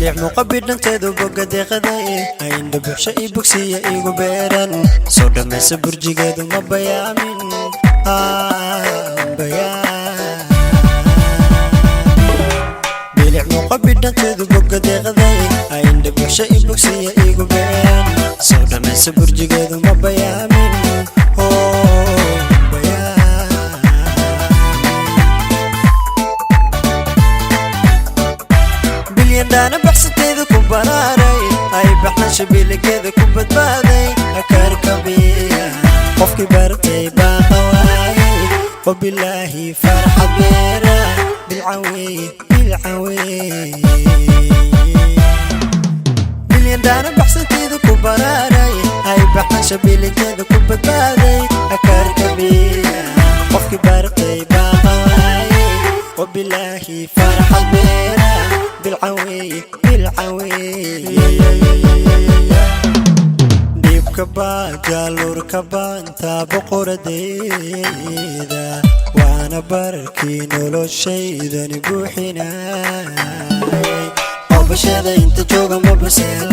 Bilic muqabidhanteedu boga deeqaday, ayndha buxsha i bogsiya igu beeran. Soo dhammaysa burjigeedu ma bayaamin, bayaamin. Bilic muqabidhanteedu boga deeqaday, ayndha buxsha i bogsiya igu beeran. Soo dhammaysa burjigeedu ma bayaamin, oh, bayaamin. Bilyandhaana baxsanteeda ku baraaray, ay baxnasha biligeeda ku badbaaday. Akarkabiya qofkii bartay baa qawaayay, wabilaahi farxad beera bilcawey, bilcawey. Bilyandhaana baxsanteeda ku baraaray, ay baxnasha biligeeda ku badbaaday. Akarkabiya qofkii bartay baa qawaayay, wabilaahi farxad beera bilcawey, bilcawey. Dhiibka baa jaaluurka baanta boqoradayda, waana barkii noloshaydani buuxinayay. Oobashada inta jooga ma baseela.